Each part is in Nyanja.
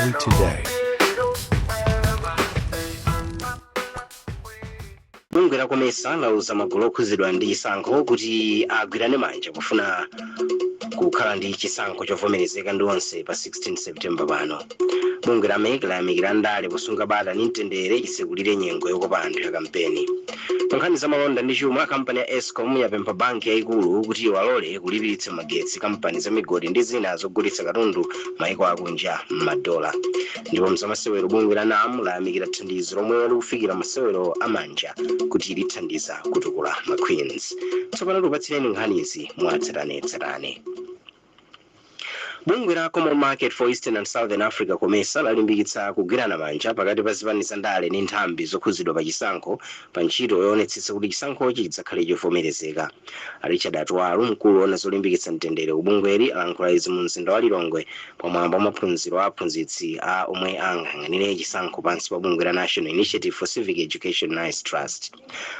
Malawi Today. Bungwe la COMESA lauza magulu okhuzidwa ndi chisankho kuti agwirane manja pofuna kukhala ndi chisankho chovomerezeka ndi onse pa 16 September pano. Bungwe la MEC layamikira ndale posunga bata ndi mtendere chitsekulire nyengo yokopa anthu ya kampeni. Pa nkhani za malonda ndi chuma, kampani ya ESCOM yapempha banki yayikulu kuti iwalole kulipiritsa magetsi kampani za migodi ndi zina zogulitsa katundu maiko akunja m'madola. Ndipo mzamasewero, bungwe la NAM layamikira thandizo lomwe likufikira masewero amanja kuti lithandiza kutukula ma Queens. Tsopano tikupatsireni nkhanizi mwatsatanetsatane. Bungwe la Common Market for Eastern and Southern Africa, COMESA, lalimbikitsa kugwirana manja pakati pa zipani za ndale ndi nthambi zokhuzidwa pa chisankho pa ntchito yoonetsetsa kuti chisankhochi chidzakhale chovomerezeka. Richard Atwalu, mkulu woona zolimbikitsa mtendere ku bungweli, alankhula izi mu mzinda wa Lilongwe pamwambo wa maphunziro a aphunzitsi a omwe angayang'anire chisankho pansi pa bungwe la National Initiative for Civic Education, NICE Trust.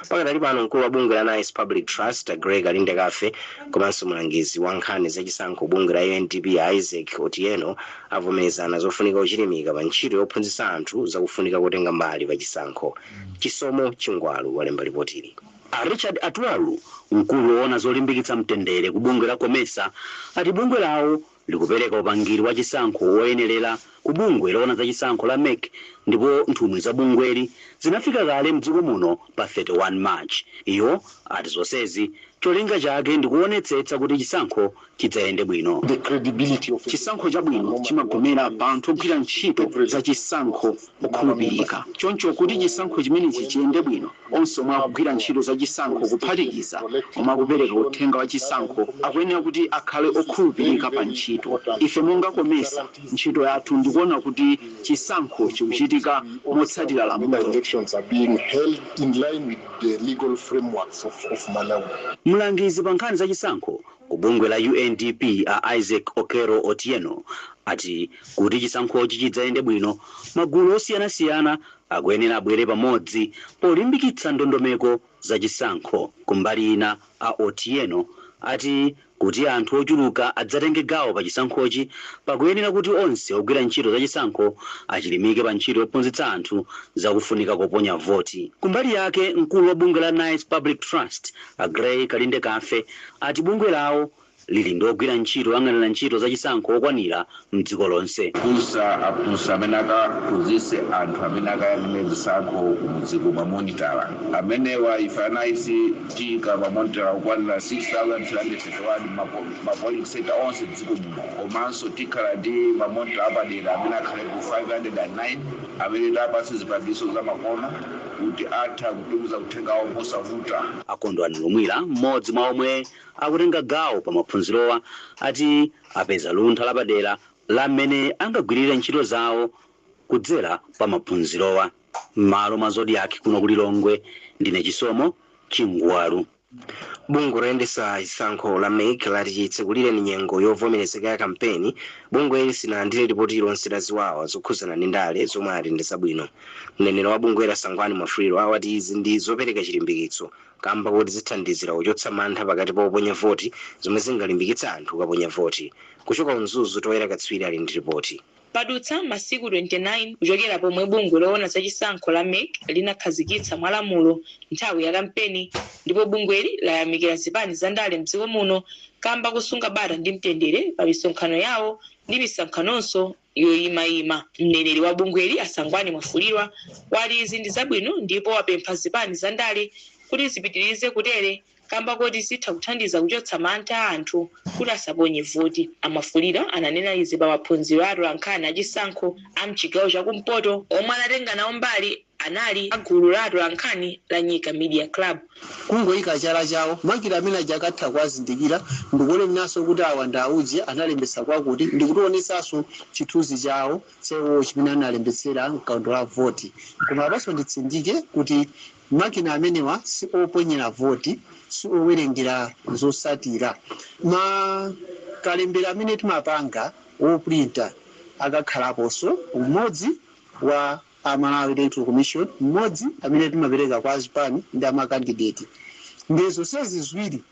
Pakadali pano, mkulu wa bungwe la NICE Public Trust, Greg Kalindekafe, komanso mlangizi wa nkhani zachisankho bungwe la UNDP, Isaac Otieno, avomerezana zofunika kuchilimika pa ntchito yophunzitsa anthu zakufunika kutenga mbali pa chisankho. Chisomo Chingwalu walemba ripotili. A Richard Atwalu, mkulu woona zolimbikitsa mtendere ku bungwe la COMESA, ati bungwe lawo likupereka upangiri wa chisankho woyenerera ku bungwe loona za chisankho la MEC, ndipo nthumwi za bungweli zinafika kale mdziko muno pa 31 March. Iwo ati zonsezi cholinga chake ndikuonetsetsa kuti chisankho chidzayende bwino. The credibility of Chisankho chabwino chimagomera pa anthu ogwira ntchito za chisankho okhulupirika. Choncho kuti chisankho chimenechi chiyende bwino, onse omwe akugwira ntchito za chisankho, kuphatikiza omwe akupereka uthenga wa chisankho, akuyenera kuti akhale okhulupirika pa ntchito. Ife monga COMESA, ntchito yathu ndikuona kuti chisankho chikuchitika motsatira whether lamulo. Elections are being held in line with the legal frameworks of Malawi. Mlangizi pa nkhani za chisankho ku bungwe la UNDP, a Isaac Okero Otieno, ati kuti chisankhochi chidzayende bwino, magulu osiyanasiyana akuyenera abwere pamodzi polimbikitsa ndondomeko za chisankho. Kumbali ina, a Otieno ati kuti anthu ochuluka adzatenge gawo pa chisankhochi, pakuyenera kuti onse ogwira ntchito za chisankho achilimike pa ntchito yophunzitsa anthu zakufunika koponya voti. Kumbali yake, mkulu wa bungwe la NICE Public Trust, a Grey Kalinde Kafe, ati bungwe lawo lili ndi ogwira ntchito oyang'anira ntchito za chisankho okwanira mdziko lonse. Kusa aphunzitsi amene akaphunzitse anthu amene akayang'anira zisankho kumudziko, ma monitor amenewa, ife a NICE tiyika ma monitor okwanira 6331 ma polling center onse dziko muno, komanso tikhala ndi ma monitor apadera amene akhale ku 509 amene tapatse zipangizo za makono kuti atha kutumiza uthengawo mosavuta. Akondwani Lumwira, mmodzi mwa omwe akutenga gawo pa maphunzirowa, ati apeza luntha lapadera la mmene angagwirire ntchito zawo kudzera pa maphunzirowa. M'malo mwa Zodiak kuno ku Lilongwe, ndine Chisomo Chingwalu. Bungwe loyendetsa chisankho la MEC lati chitsekulireni nyengo yovomerezeka ya kampeni, bungweli sinalandire ripoti ilonse la ziwawa zokhuzana ndi ndale zomwe ati ndi zabwino. Mneneri wa bungwe la Sangwani Mwafulirwa wati izi ndi zopereka chilimbikitso kamba kuti zithandizira kuchotsa mantha pakati pa oponya voti, zomwe zingalimbikitsa anthu kukaponya voti. Kuchoka Mzuzu, Toyera Katswiri ali ndi ripoti. Padutsa masiku 29 kuchokera pomwe bungwe loona zachisankho la MEC linakhazikitsa mwalamulo nthawi ya kampeni, ndipo bungweli layamikira zipani za ndale mdziko muno kamba kusunga bata ndi mtendere pa misonkhano yawo ndi misonkhanonso yoyimayima. Mneneri wa bungweli, Asangwani Mwafulirwa, wati izi ndi zabwino ndipo wapempha zipani za ndale kuti zipitirize kutere kamba koti zitha kuthandiza kuchotsa mantha a anthu kuti asaponye voti. Amwafulirwa ananena izi pa maphunziro a atolankhani achisankho a mchigawo chakumpoto, omwe anatenga nawo mbali anali a gulu la atolankhani la Nyika Media Club. Kungoyika chala chawo, makina amene aja akatha kuwazindikira ndikuoneranso kuti awa ndi auje, analembetsa kwakuti, ndikutionetsanso chithunzi chawo chawo chimene analembetsera mkaundula la voti. Koma apanso nditsindike kuti makina amenewa si oponyera voti, si owerengera zosatira. Makalembera amene timapanga woprinta akakhalaponso umodzi wa a Malawi Electoral Commission, mmodzi amene timapereka kwa azipani ndi ama candidate. Ndiye zonsezi ziwiri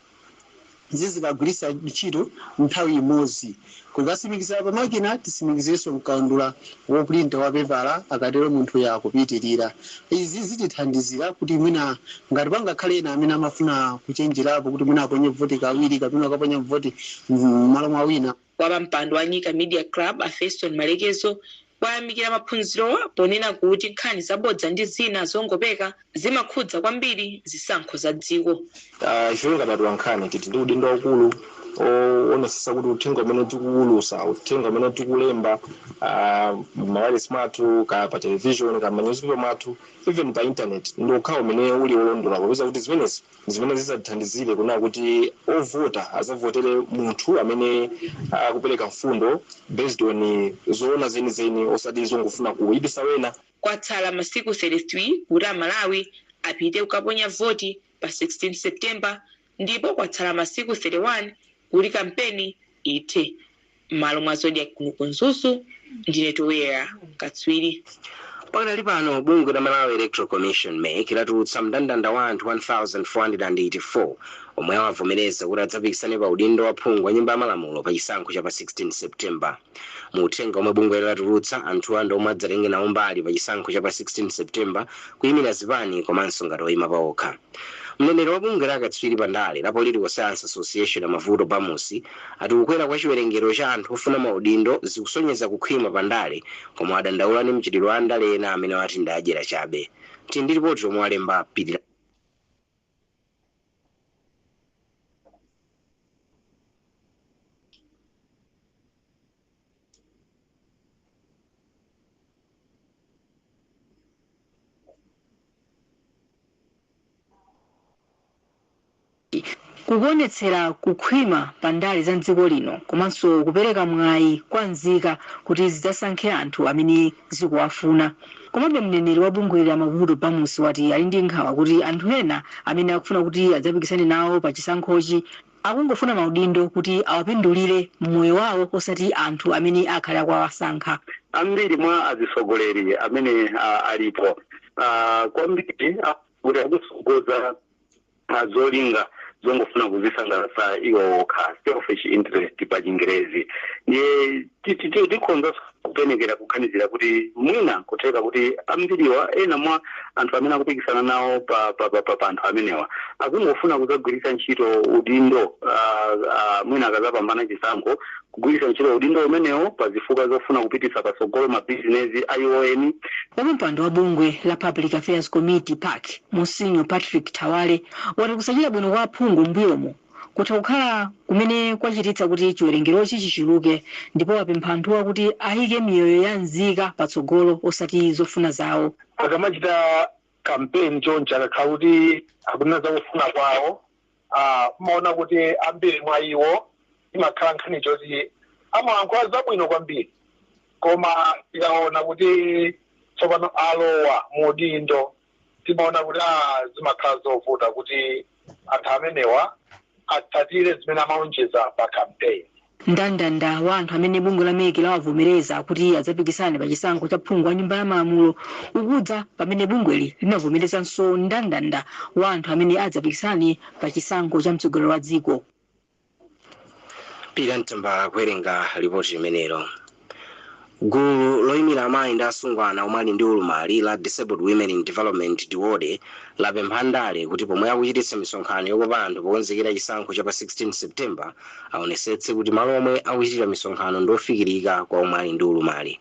Zizikagwiritsa ntchito nthawi imodzi kukasimikizira pamakina, tisimikizirenso mkaundula woprinta wa pepala. Akatero munthu yakupitirira. Izi zitithandizira kuti mwina ngati pangakhale ena amene amafuna kuchenjerapo kuti mwina aponye voti kawiri kapena akaponya voti m'malo mwa wina. Wapampando wa Nyika Media Club, a Feston Malekezo, wayamikira maphunzirowa ponena kuti nkhani zabodza ndi zina zongopeka zimakhudza kwambiri zisankho za dziko. Ife ngati atolankhani tili ndi udindo waukulu owonetsetsa kuti uthenga umene tikuwulutsa, uthenga umene tikulemba m'mawayilesi mwathu, ka pa television, ka ma newspaper mwathu, even pa internet, ndi okhawo umene uli wolondola, popeza kuti zimenezi zimene zidzatithandizire kunena kuti ovota azavotere munthu amene akupereka mfundo based on zoona zenizeni, osati zongofuna kuyipisa wena. Kwatsala masiku 33 kuti Amalawi apite kukaponya voti pa 16 September, ndipo kwatsala masiku 31 kuti kampeni ithe. M'malo mwa Zodiak kuno ku Mzuzu, ndine Towera Katswiri. Pakadali pano, bungwe la Malawi Electoral Commission, MEC, latulutsa mndandanda wa anthu 1484 omwe awavomereza kuti adzapikisane pa udindo wa phungu wa nyumba ya malamulo pa chisankho cha pa 16 September. Mu uthenga omwe bungwe latulutsa, anthuwa ndi omwe adzatenge nawo mbali pa chisankho cha pa 16 September kuyimira zipani komanso ngati oyima paokha. Mneneri wa bungwe la akatswiri pa ndale la Political Science Association, Mavuto Bamusi, ati kukwera kwa chiwerengero cha anthu ofuna maudindo zikusonyeza kukhwima pa ndale, koma adandaula ndi mchitidwe wa andale ena amene wati ndi adyera chabe. Tili ndi ripoti lomwe walemba Pirira. Kukuonetsera kukhwima pa ndale za mdziko lino komanso kupereka mwayi kwa nzika kuti zidzasankhe anthu amene zikuwafuna. Komabe, mneneri wa bungwe la Mavuto Bamusi wati ali ndi nkhawa kuti anthu ena amene akufuna kuti adzapikisane nawo pa chisankhochi akungofuna maudindo kuti awapindulire mmoyo wawo, osati anthu amene akhale akuwasankha. Ambiri mwa atsogoleri amene alipo kwambiri kuti akusogoza zolinga zongofuna kuzisangalatsa iwo okha, selfish interest pa Chingerezi. Ndiye tikhonza kupenekera, kukhanizira kuti mwina kutheka kuti ambiriwa, ena mwa anthu amene akupikisana nawo pa anthu amenewa, akungofuna kudzagwiritsa ntchito udindo mwina akazapambana chisankho, kugwiritsa ntchito udindo umenewo pa zifukwa zofuna kupititsa patsogolo mabizinesi a iwo eni. Wapampando wa bungwe la Public Affairs Committee, PAC, Monsinyo Patrick Thawale, wati kusachita bwino kwa aphungu m'mbuyomo kutha kukhala kumene kwachititsa kuti chiwerengerochi chichuluke, ndipo wapempha anthuwa kuti ayike miyoyo ya nzika patsogolo osati zofuna zawo. Akamachita kampeni choncho, akakhala kuti akunena zakufuna kwawo, umaona kuti ambiri mwa iwo imakhala nkhani choti amalankhula zabwino kwambiri, koma tikaona kuti tsopano alowa mu udindo, timaona kuti zimakhala zovuta kuti anthu amenewa atsatire zimene amalonjeza pa kampeni. Mndandanda wa anthu amene bungwe la MEC lawavomereza kuti adzapikisane pa chisankho cha phungu wa nyumba ya malamulo ukudza pamene bungweli linavomerezanso mndandanda wa anthu amene adzapikisane pa chisankho cha mtsogoleri wa dziko. Pita Mtambala kuwerenga ripoti limenelo. Gulu loyimira amayi ndi asungwana omwe ali ndi ulumali la Disabled Women in Development, DIWODE, lapempha ndale kuti pomwe akuchititsa misonkhano yokopa anthu pokonzekera chisankho cha pa 16 September, aonesetse kuti malo omwe akuchitira misonkhano ndi ofikirika kwa omwe ali ndi ulumali.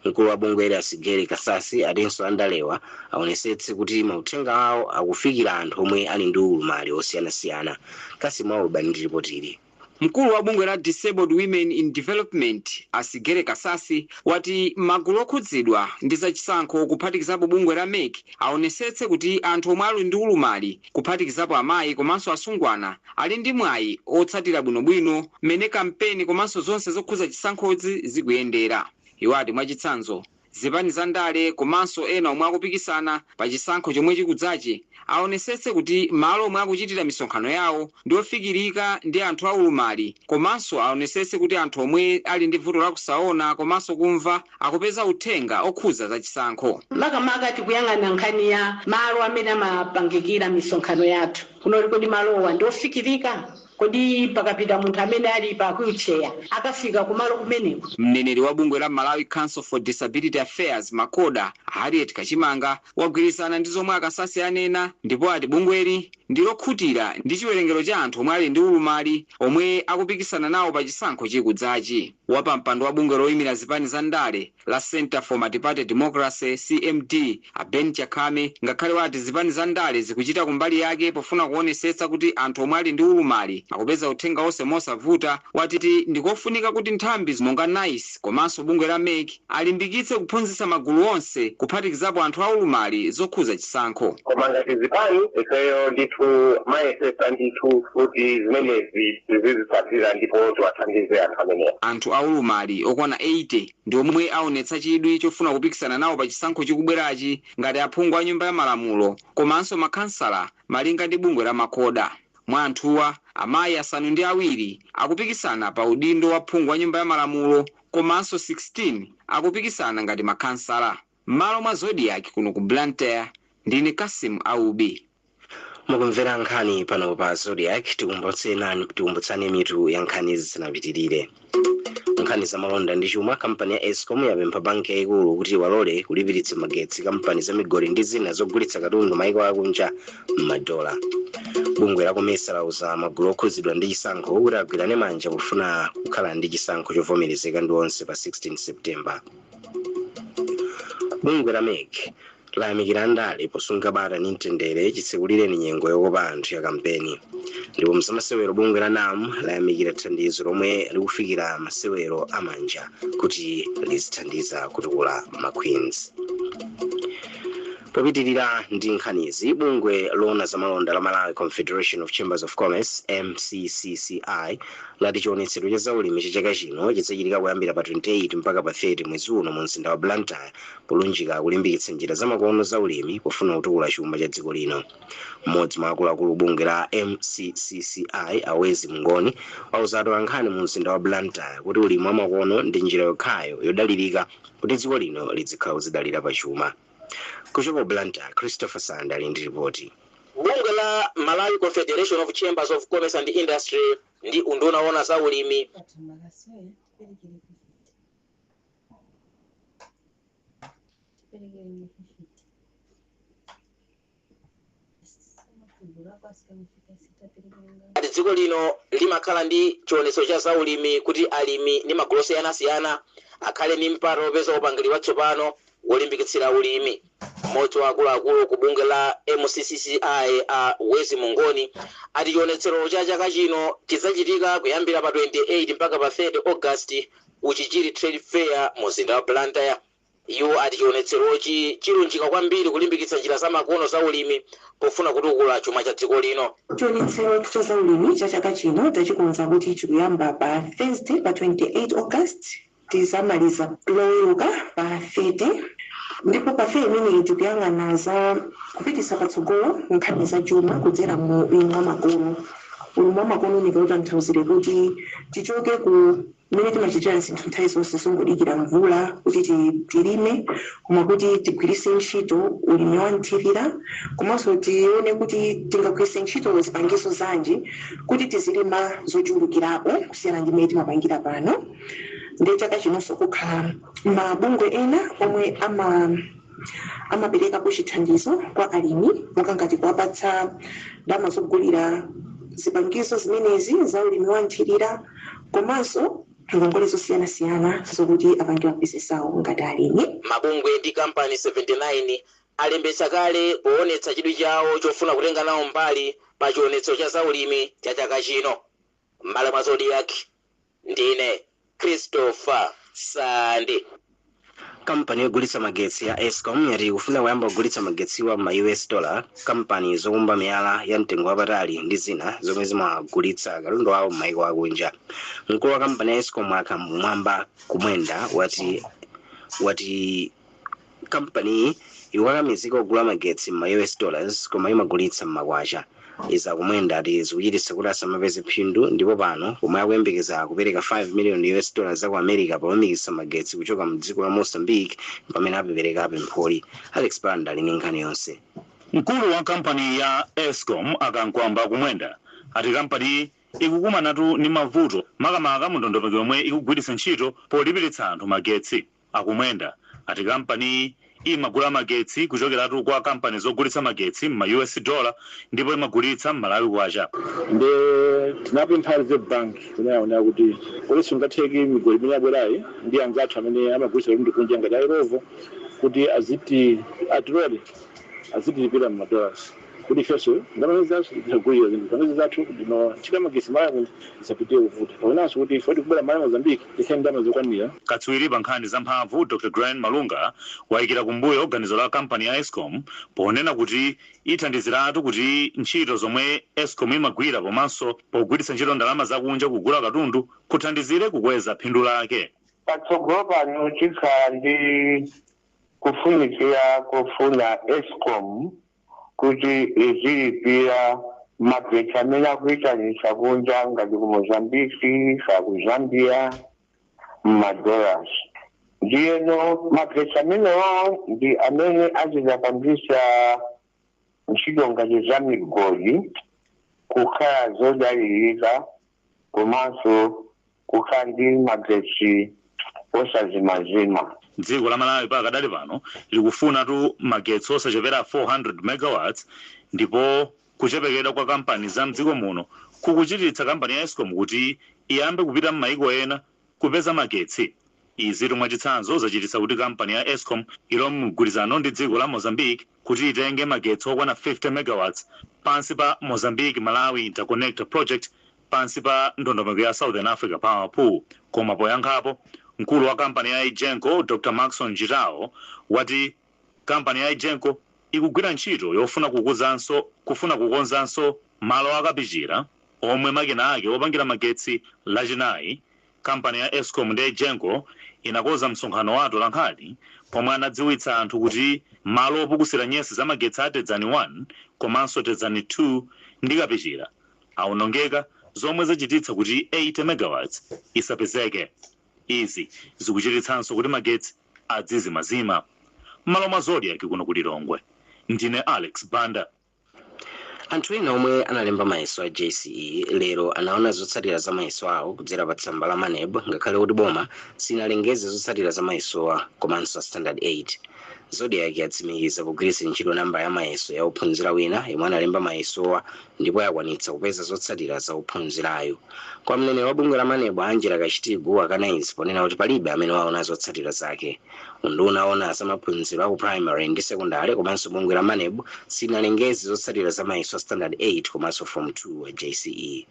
Mkulu wa bungweli, Asigere Kasasi, atinso andalewa aonesetse kuti mauthenga awo akufikira anthu omwe ali ndi ulumali osiyanasiyana. Kasimu Aubani ndi ripotili. Mkulu wa bungwe la Disabled Women in Development, Asigere Kasasi, wati magulu okhudzidwa ndi zachisankho, kuphatikizapo bungwe la MEC, aonesetse kuti anthu omwe ali ndi ulumali, kuphatikizapo amayi komanso asungwana, ali ndi mwayi otsatira bwinobwino mmene kampeni komanso zonse zokhudza chisankhozi zikuyendera. Iwo ati, mwachitsanzo, zipani za ndale komanso ena omwe akupikisana pa chisankho chomwe chikudzachi aonesetse kuti malo omwe akuchitira misonkhano yawo ndi ofikirika ndi anthu aulumali, komanso aonesetse kuti anthu omwe ali ndi vuto lakusaona komanso kumva akupeza uthenga okhudza za chisankho. Makamaka tikuyang'ana nkhani ya malo amene amapangikira misonkhano yathu kunoli. Kodi malowa ndi ofikirika? Kodi pakapita munthu amene ali pa wheelchair akafika kumalo kumeneko? Mneneri wa bungwe la Malawi Council for Disability Affairs, MACODA, Harriet Kachimanga, wagwirizana ndi zomwe Akasasi anena ndipo ati bungweli ndi lokhutira ndi chiwerengero cha anthu omwe ali ndi ulumali omwe akupikisana nawo pa chisankho chikudzachi. Wapampando wa bungwe loyimira zipani za ndale la Center for Multiparty Democracy, CMD, a Ben Chakhame, ngakhale wati zipani za ndale zikuchita kumbali yake pofuna kuonesetsa kuti anthu omwe ali ndi ulumali akupeza uthenga onse mosavuta, watiti ndikofunika kuti nthambi monga NICE komanso bungwe la MEC alimbikitse kuphunzitsa magulu onse, kuphatikizapo anthu aulumali, zokhuza chisankho. Koma ngati zipani, ifeyo ndithu mayesesa ndithu kuti zimenezi zizitsatira ndipo tiwathandize anthu amenewa. Anthu aulumali okwana 80 ndi omwe aonetsa chidwi chofuna kupikisana nawo pa chisankho chikubwerachi ngati aphungu a Nyumba ya Malamulo komanso makhansala, malinga ndi bungwe la MACODA. Mwa anthuwa, amayi 7 akupikisana pa udindo wa phungu wa Nyumba ya Malamulo komanso 16 akupikisana ngati makhansala. M'malo mwa Zodiak kuno ku Blantyre, ndine Kasim Aubi. Mukumvera nkhani pano pa Zodiak. Tikumbutsani mitu ya nkhani zisanapitirire. Nkhani za malonda ndi chuma, kampani ya ESCOM yapempha banki yayikulu kuti iwalole kulipiritsa magetsi kampani za migodi ndi zina zogulitsa katundu maiko akunja m'madola. Bungwe la COMESA lauza magulu okhuzidwa ndi chisankho kuti agwirane manja pofuna kukhala ndi chisankho chovomerezeka ndi onse pa 16 September. Bungwe la MEC layamikira ndale posunga bata ndi mtendere chitsekulireni nyengo yokopa anthu ya kampeni. Ndipo mzamasewero, bungwe la NAM layamikira thandizo lomwe likufikira masewero amanja kuti lizithandiza kutukula ma Queens. Popitirira ndi nkhanizi, bungwe loona zamalonda la Malawi Confederation of Chambers of Commerce, MCCCI, lati chionetsero cha zaulimi cha chaka chino chidzachitika kuyambira pa 28 mpaka pa 30 mwezi uno mu mzinda wa Blantyre, polunjika kulimbikitsa njira zamakono za ulimi pofuna kutukula chuma cha dziko lino. Mmodzi mwa akuluakulu bungwe la MCCCI, Awezi Mngoni, wauza atolankhani mu mzinda wa Blantyre kuti ulimi wamakono ndi njira yokhayo yodalirika kuti dziko lino lizikhala kuzidalira pa chuma. Kuchoka ku Blantyre, Christopher Sanda ali ndi ripoti. Bungwe la Malawi Confederation of Chambers of Commerce and Industry ndi unduna woona za ulimi ati dziko lino limakhala ndi chionetsero cha zaulimi kuti alimi ndi magulu osiyanasiyana akhale ndi mpata wopeza upangiri watsopano wolimbikitsira ulimi. Mmodzi wa akuluakulu ku bungwe la MCCCI, a Wezi Mungoni, ati chionetsero cha chaka chino chidzachitika kuyambira pa 28 mpaka pa 30 August ku Chichiri Trade Fair mu mzinda wa Blantyre. Iwo ati chionetserochi chilunjika kwambiri kulimbikitsa njira zamakono za ulimi pofuna kutukula chuma cha dziko lino. Chionetsero cha zaulimi cha chaka chino tachikonza kuti chikuyamba pa Thursday pa 28 August, tizamaliza Loweruka pa 30. Ndipo pa fair imeneyi tikuyang'ana za kupitisa patsogolo nkhani za chuma kudzera mu ulimi wa makono. Ulimi wa makono nikutanthauzire kuti tichoke ku mmene timachitira zinthu nthawi zonse, zongodikira mvula kuti tilime, koma kuti tigwiritse ntchito ulimi wa mthirira, komanso tione kuti tingagwiritse ntchito zipangizo zanji kuti tizilima zochulukirapo kusiyana ndi mmene timapangira pano. Ndi chaka chinonso kukhala mabungwe ena omwe amaperekapo chithandizo kwa alimi, monga ngati kuwapatsa ndalama zogulira zipangizo zimenezi za ulimi wa mthirira, komanso ngongole zosiyanasiyana zokuti apange mabizinesi awo ngati alimi. Mabungwe ndi kampani 79 alembetsa kale poonetsa chidwi chawo chofuna kutenga nawo mbali pa chionetsero cha zaulimi cha chaka chino. M'malo mwa Zodiak, ndine Christopher Sande. Kampani yogulitsa magetsi ya ESCOM yati ikufuna kuyamba kugulitsa magetsiwa ma US dollar kampani zokumba miyala ya mtengo wapatali ndi zina zomwe zimagulitsa katundu wawo m'maiko akunja. Mkulu wa kampani ya ESCOM, Akamwamba Kumwenda, wati kampaniyi ikukakamizika kugula magetsi ma US dollars koma imagulitsa m'makwacha. Izi, Akumwenda ati, zikuchititsa kuti asamapeze phindu, ndipo pano pomwe akuyembekeza kupereka 5 million US dollars za ku America polumikitsa magetsi kuchoka mdziko la Mozambique pamene apepereka pempholi. Alex Banda ali ndi nkhani yonse. Mkulu wa kampani ya ESCOM, Akankwamba Kumwenda, ati kampani Ikukumanatu ndi mavuto, makamaka mu ndondomeko yomwe ikugwiritsa ntchito polipiritsa anthu magetsi. Akumwenda ati kampani imagula magetsi kuchokeratu kwa kampani zogulitsa magetsi m'ma US dollar ndipo imagulitsa m'Malawi kwacha. Nde tinapempha Reserve Bank kunayaonera kuti kodi sungatheki migodi imene yabwerayi ndi anzathu amene amagulitsa katundu kunja ngati Illovo kuti aziti atilole azitilipira ma dollars, kuti ifenso ndalama zathu tisagulira zinthu pamene zathu ndino ntchito magetsi Malawi isapitire kuvuta, paonanso kuti ife tikubwera Malawi Mozambique tikhale ndalama zokwanira. Katswiri pa nkhani za mphamvu Dr Grant Malunga wayikira kumbuyo ganizo la kampani ya ESCOM ponena kuti ithandiziratu kuti ntchito zomwe ESCOM imagwira komanso pogwiritsa ntchito ndalama zakunja kugula katundu kuthandizire kukweza phindu lake. Patsogolo pano tikhala ndi kufunikira kufuna ESCOM kuti izilipira magetsi amene akuyitanisa kunja ngati ku Mozambiki ka ku Zambia m'madollars. Ndiyeno magetsi amenewo ndi amene azidapangisa ntchito ngati za migodi kukhala zodalirika komanso kukhala ndi magetsi osazimazima. Dziko la Malawi pakadali pano likufunatu magetsi osachepera 400 megawatts, ndipo kuchepekedwa kwa kampani za mdziko muno kukuchititsa kampani ya ESCOM kuti iyambe kupita m'mayiko ena kupeza magetsi. Izi mwachitsanzo zachititsa kuti kampani ya ESCOM ilowe mgwirizano ndi dziko la Mozambique kuti itenge magetsi okwana 50 megawatts pansi pa Mozambique Malawi Interconnector Project pansi pa ndondomeko ya Southern Africa Power Pool. Koma poyankhapo, mkulu wa kampani ya EGENCO Dr Maxon Chitawo wati kampani ya EGENCO ikugwira ntchito yofuna kukuzanso kufuna kukonzanso malo akapichira omwe makina ake opangira magetsi. Lachinayi kampani ya ESCOM ndi EGENCO inakonza msonkhano wa atolankhani pomwe anadziwitsa anthu kuti malo opukusira nyesi za magetsi a Tedzani 1 komanso Tedzani 2 ndi Kapichira awonongeka, zomwe zachititsa kuti 80 megawatts isapezeke. Izi zikuchititsanso kuti magetsi adzizimazima. M'malo mwa Zodiak kuno ku Lilongwe, ndine Alex Banda. Anthu ena omwe analemba mayeso a JCE lero anaona zotsatira za mayeso awo kudzera pa tsamba la MANEB, ngakhale kuti boma sinalengeze zotsatira za mayesowa komanso a Standard 8. Zodiak yatsimikiza kugwiritsa ntchito namba ya mayeso ya ophunzira wina yemwe analemba mayesowa ndipo yakwanitsa kupeza zotsatira za ophunzirayo. Kwa mneneri wa bungwe la MANEB Angela Kachitigu akana izi ponena kuti palibe amene waona zotsatira zake. Unduna owona za maphunziro aku primary ndi secondary komanso bungwe la MANEB sinalengeze zotsatira za mayeso a Standard 8 komanso Form 2 a JCE.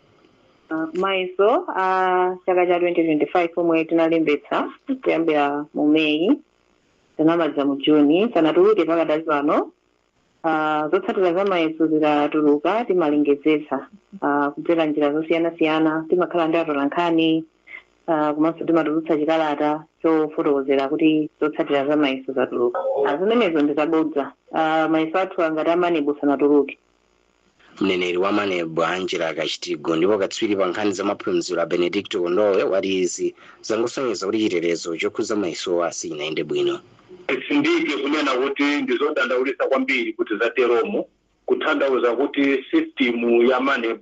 Mayeso a chaka cha 2025 omwe tinalembetsa kuyambira mu Meyi, tinamaliza mu Juni, sanatuluke pakadali pano. Zotsatira za mayeso zikatuluka timalengezetsa kudzera njira zosiyanasiyana. Timakhala ndi atolankhani komanso timatulutsa chikalata chofotokozera kuti zotsatira za mayeso zatuluka. Zimenezo ndi zabodza. Mayeso athu angati a MANEB sanatuluke. Mneneri wa MANEB Angela Kachitigo. Ndipo katswiri pa nkhani za maphunziro a Benedicto Kondowe wati izi zangosonyeza kuti chitetezo chokhudza mayesowa sichinayende bwino. Tisindike kunena kuti ndizodandaulitsa kwambiri kuti zateromo, kutanthauza kuti system ya MANEB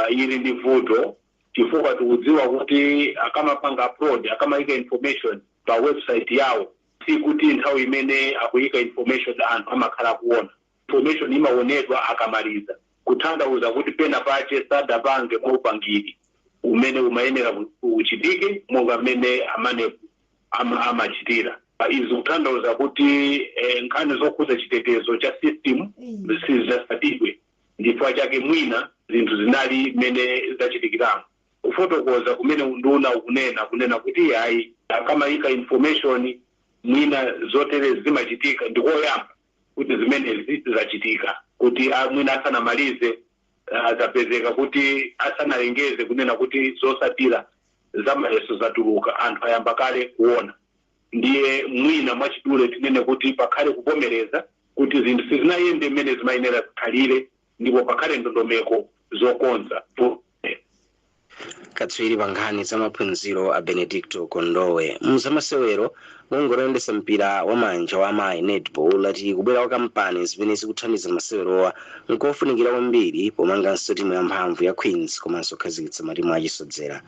ili ndi vuto, chifukwa tikudziwa kuti akamapanga upload, akamayika information pa website yawo, sikuti nthawi imene akuyika information anthu amakhala kuona information. Imaonedwa akamaliza, kutanthauza kuti pena pache sadapange mwaupangiri umene umayenera uchitike monga mmene a MANEB amachitira. Izi kutanthauza kuti nkhani zokhudza chitetezo cha system sizasatidwe, ndifukwa chake mwina zinthu zinali mmene zachitikiramo. Kufotokoza kumene unduna ukunena kunena kuti ayi, akamayika information mwina zotere zimachitika, ndikoyamba kuti zimenezi zachitika, kuti mwina asanamalize zapezeka kuti asanalengeze kunena kuti zotsatira za mayeso zatuluka, anthu ayamba kale kuona. Ndiye mwina mwachidule tinene kuti pakhale kuvomereza kuti zinthu sizinayende mmene zimayenera zikhalire ndipo pakhale ndondomeko zokonza. Katswiri pa nkhani za maphunziro a Benedicto Kondowe. Mzamasewero, bungwe loyendetsa mpira wa manja wa amayi netball lati kubwera kwa kampani zimene zikuthandiza masewerowa nkofunikira kwambiri pomanganso timu yamphamvu ya Queens komanso kukhazikitsa matimu achisodzera.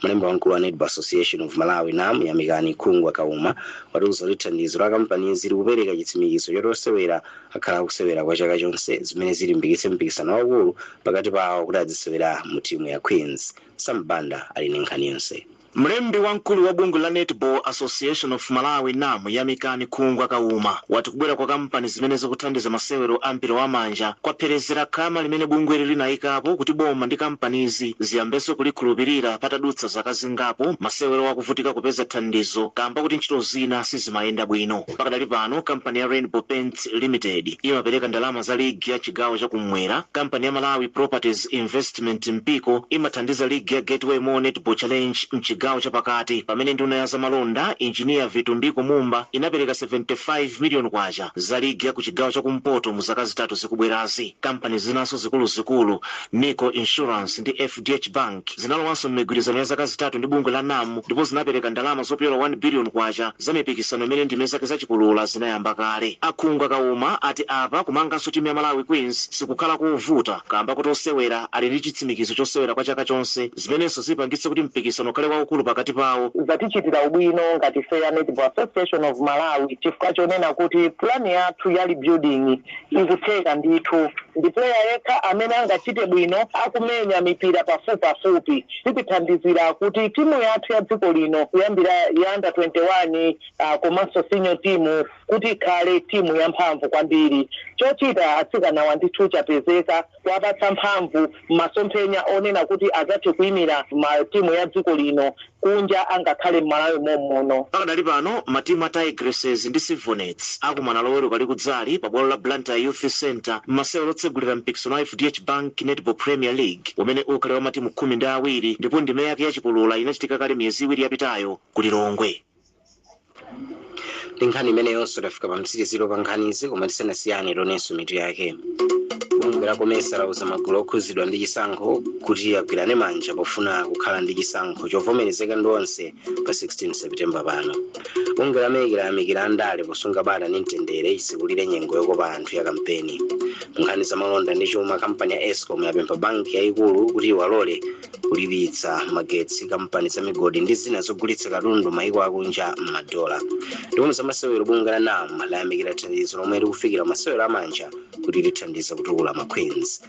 Mlembi wamkulu wa Netball Association of Malawi, NAM, Yamikani Khungwa Kauma, watiuza kuti thandizo la kampanizi likupereka chitsimikizo choti osewera akhala akusewera kwa chaka chonse, zimene zilimbikitse mpikisano waukulu pakati pawo kuti adzisewera mu timu ya Queens. Sambanda ali ndi nkhani yonse. Mlembi wamkulu wa bungwe la Netball Association of Malawi, NAM, Yamikani Khungwa Kauma, wati kubwera kwa kampani zimene zikuthandiza masewero a mpira wa manja kwapherezera khama limene bungweli linayikapo kuti boma ndi kampanizi ziyambenso kulikhulupirira patadutsa zaka zingapo masewero akuvutika kupeza thandizo kamba kuti ntchito zina sizimayenda bwino. Pakadali pano, kampani ya Rainbow Paints Limited imapereka ndalama za ligi ya chigawo chakummwera. Kampani ya Malawi Properties Investment, Mpiko, imathandiza ligi ya Gateway Mall Netball Challenge mchigawo chapakati, pamene nduna ya zamalonda, Injiniya Vitumbiko Mumba, inapereka 75 miliyoni kwacha za ligi ya ku chigawo chakumpoto mu zaka 3 zikubwerazi. Kampani zinanso zikuluzikulu, Nico Insurance ndi FDH Bank, zinalowanso m'migwirizano ya zaka 3 ndi bungwe la NAM ndipo zinapereka ndalama zopyola 1 biliyoni kwacha za mipikisano imene ndime zake zachipulula zinayamba kale. Akhungwa Kauma ati apa kumanganso timu ya Malawi Queens sikukhala kovuta kamba kuti osewera ali ndi chitsimikizo chosewera kwa chaka chonse, zimenenso zipangitse kuti mpikisano ukhale waukulu pakati pawo. Zatichitira ubwino ngati Fair Netball Association of Malawi chifukwa chonena kuti plan yathu ya rebuilding ikutheka ndithu. Ndi player yekha amene angachite bwino akumenya mipira pafupipafupi. Zitithandizira kuti timu yathu ya dziko lino, kuyambira ya under 21 komanso senior team, kuti ikhale timu yamphamvu kwambiri. Chochita atsikanawa ndithu chapezeka, kuwapatsa mphamvu masomphenya onena kuti adzathe kuyimira ma timu ya dziko lino kunja angakhale m'Malawi mommuno. Pakadali pano, matimu a Tigresses ndi Civonets akumana Loweruka likudzali pa bwalo la Blantyre Youth Center m'masewero otsegulira mpikisano wa FDH Bank Netball Premier League umene ukhale wa matimu 12, ndipo ndime yake yachipulula inachitika kale miyezi 2 yapitayo ku Lilongwe. Ndi nkhani imeneyonso tafika pa mtsiriziro pa nkhanizi, koma tisanasiyane tionenso mitu yake. Bungwe la COMESA lauza magulu okhuzidwa ndi chisankho kuti agwirane manja pofuna kukhala ndi chisankho chovomerezeka ndi onse pa 16 Septemba pano. Bungwe la MEC layamikira andale posunga bata ndi mtendere chitsikulire nyengo yokopa anthu ya kampeni. Nkhani za malonda ndi chuma, kampani ya ESCOM yapempha banki yayikulu kuti iwalole kulipiritsa magetsi kampani za migodi ndi zina zogulitsa katundu maiko akunja m'madola. Ndipo zamasewero, bungwe la NAM layamikira thandizo lomwe likufikira masewero amanja kuti lithandiza kutukula ma Queens.